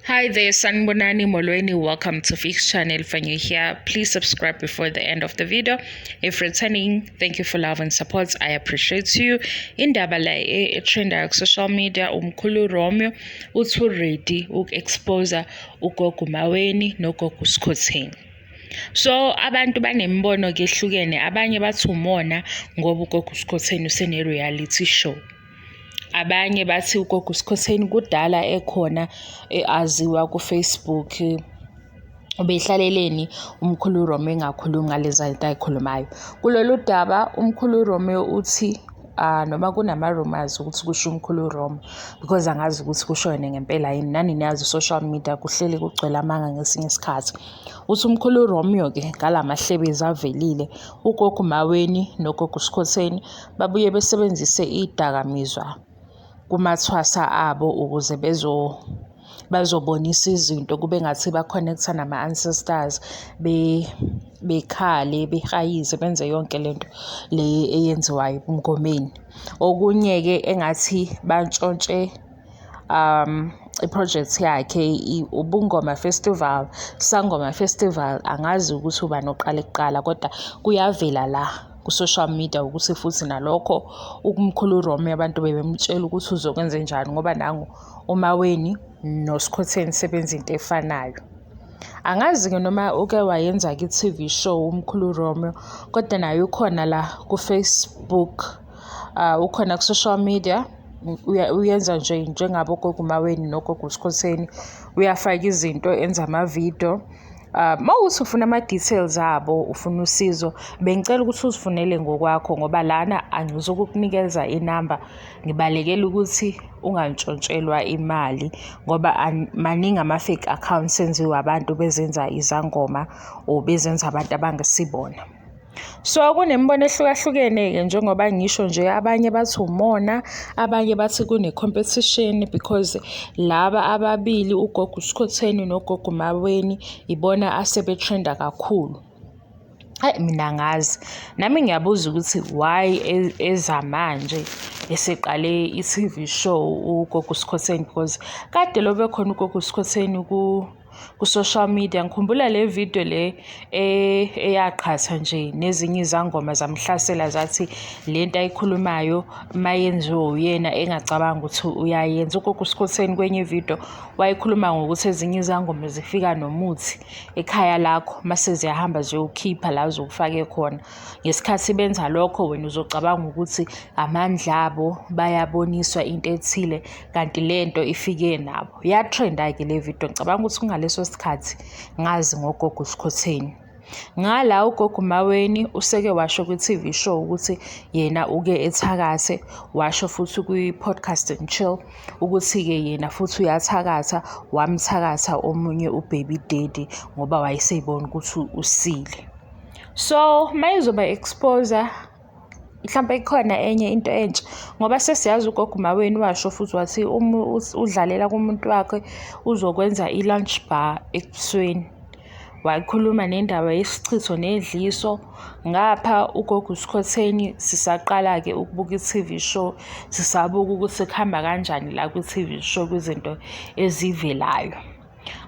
Hi there, Sanibonani Molweni. Welcome to Fix Channel. If you're new here, please subscribe before the end of the video. If returning, thank you for love and support. I appreciate you. Indaba la e-trendayo ku-social media, umkhulu Romeo uthi ready uku-expose ugogo Maweni nogogo Skhotheni. So abantu banemibono-ke ehlukene, abanye bathi umona ngoba ugogo Skhotheni usene-reality show. Abanye bathi ugogo Skhotheni kudala ekhona, aziwa ku-Facebook, ubehlaleleni umkhulu Romeo engakhulumi ngalezi zinto ayikhulumayo. Kulolu daba umkhulu Romeo uthi noma kunama-rumours ukuthi kusho umkhulu Romeo, because angazi ukuthi kusho yena ngempela yini, nani niyazi social media kuhleli kugcwele amanga ngesinye isikhathi. Uthi umkhulu Romeo-ke ngala mahlebezi avelile, ugogo Maweni nogogo Skhotheni babuye besebenzise iy'dakamizwa kumathwasa abo ukuze bazobonisa izinto kube ngathi ba-connect-a nama-ancestors, bekhale, behayize, benze yonke lento le eyenziwayo ebungomeni. Okunye-ke engathi bantshontshe i-project yakhe, Ubungoma Festival, Sangoma Festival, angazi ukuthi ubani oqale kuqala, kodwa kuyavela la ku-social media ukuthi futhi nalokho umkhulu Romeo abantu bebemtshela ukuthi uzokwenzenjani, ngoba nangu uMaweni noSkhotheni sebenza into efanayo. Angazi-ke noma uke wayenza-ke i-TV show umkhulu Romeo, kodwa naye ukhona la ku-Facebook, ukhona ku-social media, uyenza nje njengabo gogo Maweni nogogo Skhotheni, uyafaka izinto, enza amavidiyo. Uma kuwukuthi ufuna ama-details abo, ufuna usizo, bengicela ukuthi uzifunele ngokwakho ngoba lana angizukukunikeza inamba, ngibalekela ukuthi ungantshontshelwa imali ngoba maningi ama-fake accounts enziwe abantu bezenza izangoma or bezenza abantu abangesibona. So kunemibono ehlukahlukene-ke njengoba ngisho nje, abanye bathi umona, abanye bathi kune-competition because laba ababili ugogo uSkhotheni nogogo Maweni ibona asebe-trend-a kakhulu. Hhayi, mina angazi, nami ngiyabuza ukuthi why ezamanje eseqale i-TV show ugogo Skhotheni, because kade lobe khona ugogo Skhotheni ku-social media. Ngikhumbula le video le eyaqhatha nje nezinye izangoma zamhlasela, zathi lento ayikhulumayo mayenziwe uyena engacabanga ukuthi uyayenza. Ugogo Skhotheni kwenye ividiyo wayekhuluma ngokuthi ezinye izangoma zifika nomuthi ekhaya lakho mase ziyahamba ziyowukhipha la uzowufake khona. Ngesikhathi benza lokho wena uzocabanga ukuthi amandla abo, bayaboniswa into ethile, kanti lento ifike nabo. Ya-trend-a-ke le video, ngicabanga ukuthi kungaleso sikhathi ngazi ngogogo Skhotheni. Ngala ugogo Maweni useke washo kwi-TV show ukuthi yena uke ethakathe, washo futhi kwi-Podcast and Chill ukuthi-ke yena futhi uyathakatha, wamthakatha omunye u-baby daddy ngoba wayeseyibona ukuthi usile. So mayezoba expose-a mhlampe ikhona enye into entsha, ngoba sesiyazi ugogo Maweni washo futhi wathi uma udlalela kumuntu wakhe uzokwenza i-lunch bar ebusweni. Wakhuluma nendaba yesichitho nedliso. Ngapha ugogo Skhotheni sisaqala-ke ukubuka i-TV show, sisabuka ukuthi kuhamba kanjani la kwi-TV show kwizinto ezivelayo.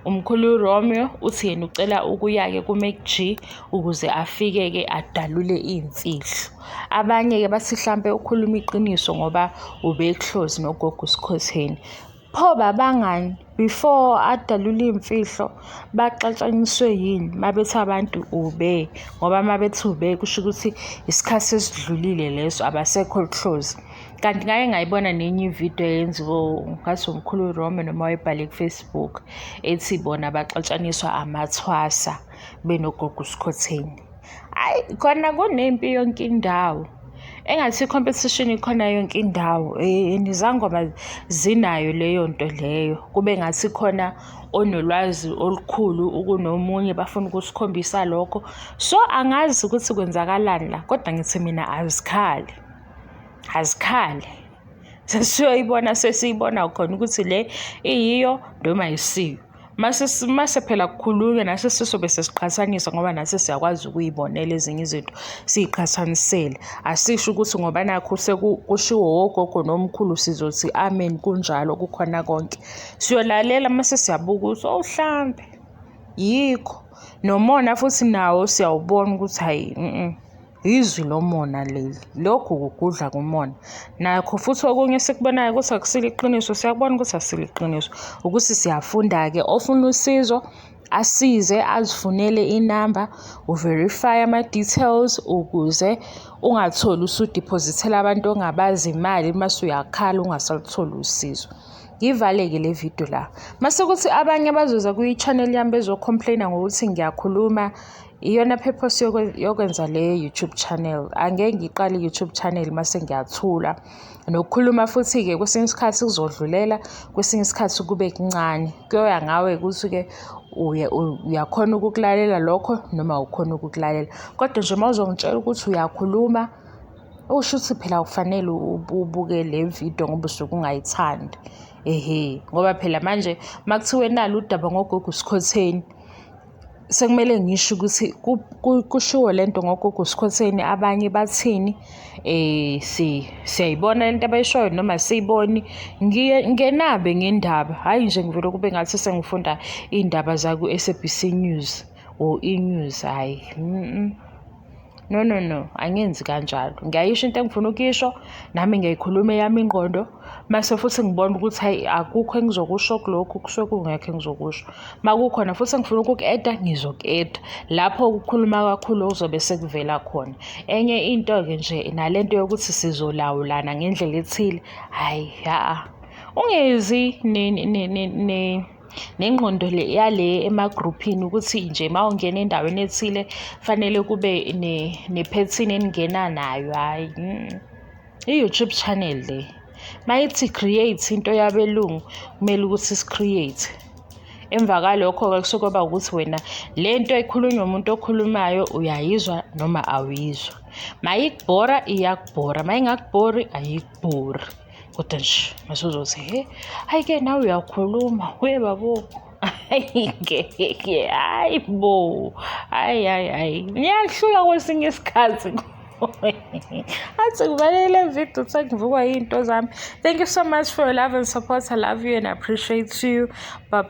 Umkhulu Romeo uthi yena ucela ukuya-ke ku-MacG ukuze afike-ke adalule iy'mfihlo. Abanye-ke bathi hlampe ukhuluma iqiniso ngoba ube-close nogogo Skhotheni. Pho babangani before adalule iy'mfihlo baxatshaniswe yini mabethi abantu ube, ngoba mabethi ube kusho ukuthi isikhathi esidlulile leso, abasekho close. Kanti ngake ngayibona nenye ividiyo eyenziwe ngathi umkhulu Romeo noma wayebhale ku-Facebook ethi bona baxatshaniswa amathwasa benogogo Skhotheni. Hhayi, khona kunempi yonke indawo. Engathi i-competition ikhona yonke indawo, and izangoma zinayo leyo nto leyo. Kube ngathi khona onolwazi olukhulu kunomunye, bafuna ukusikhombisa lokho. So angazi ukuthi kwenzakalani la, kodwa ngithi mina azikhale, azikhale. Sesiyoyibona sesiyibona khona ukuthi le iyiyo noma ayisiyo. Mase phela kukhulunywa nathi sisobe sesiqhathanisa ngoba nathi siyakwazi ukuy'bonela ezinye izinto siy'qhathanisele. Asisho ukuthi ngoba nakhu sekushiwo wogogo nomkhulu sizothi amen kunjalo kukhona konke. Siyolalela mase siyabuka ukuthi oh hlampe yikho. Nomona futhi nawo siyawubona ukuthi hhayi izwi lomona leli, lokhu kugudla kumona. Nakho futhi okunye esikubonayo ukuthi akusilo iqiniso, siyakubona ukuthi akusilo iqiniso, ukuthi siyafunda-ke ofuna usizo asize azifunele inamba, u-verify-ye ama-details ukuze ungatholi usudiphozithela abantu ongabazi imali mase uyakhala ungasalutholi usizo. Ngiyivale-ke le video la. Mase kuthi abanye abazoza kwi-channel yami bezo-complain-a ngokuthi ngiyakhuluma, iyona purpose yokwenza le YouTube channel. Angeke ngiqale i-YouTube channel mase ngiyathula. Nokukhuluma futhi-ke kwesinye isikhathi kuzodlulela, kwesinye isikhathi kube kuncane. Kuyoya ngawe ukuthi-ke uyakhona ukukulalela lokho noma awukhoni ukukulalela. Kodwa nje uma uzongitshela ukuthi uyakhuluma, usho ukuthi phela akufanele ubuke le video ngoba usuke ungayithandi. Ehhe, ngoba phela manje uma kuthiwe nalu udaba ngogogo uSkhotheni, sekumele ngisho ukuthi kushiwo lento ngogogo uSkhotheni, abanye bathini, siyayibona lento abayishoyo noma asiyiboni. Ngenabe ngendaba, hhayi nje ngivele kube ngathi sengifunda iy'ndaba zaku-S_A_B_C News or e-news, hhayi . No, no, no, angenzi kanjalo. Ngiyayisho into engifuna ukuyisho, nami ngiyayikhuluma eyami ingqondo, mase futhi ngibona ukuthi hhayi akukho engizokusho kulokhu, kusuke kungekho engizokusho. Uma kukhona futhi engifuna ukuku-add-a, ngizoku-add-a. Lapho ukukhuluma kakhulu kuzobe sekuvela khona. Enye into-ke nje nalento yokuthi sizolawulana ngendlela ethile, hhayi ha-a. Ungezi nengqondo le yale emagruphini ukuthi nje uma ungena endaweni ethile fanele kube nephethini eningena nayo, hhayi. I-YouTube channel le mayithi create into yabelungu kumele ukuthi si-create. Emva kwalokho-ke kusuke kwaba ukuthi wena le nto ekhulunywa umuntu okhulumayo uyayizwa noma awuyizwa. Mayikubhora iyakubhora, mayingakubhori ayikubhori. Kodwa nje mase uzothi he, hhayi-ke nawe uyakhuluma, we babo. Hhayi ngeke, hhayi bo, hhayi hhayi hhayi. Ngiyahlula kwesinye isikhathi. Athi ngivalele le video sengivukwa iy'nto zami. Thank you so much for your love and support. I love you and I appreciate you. Bye bye.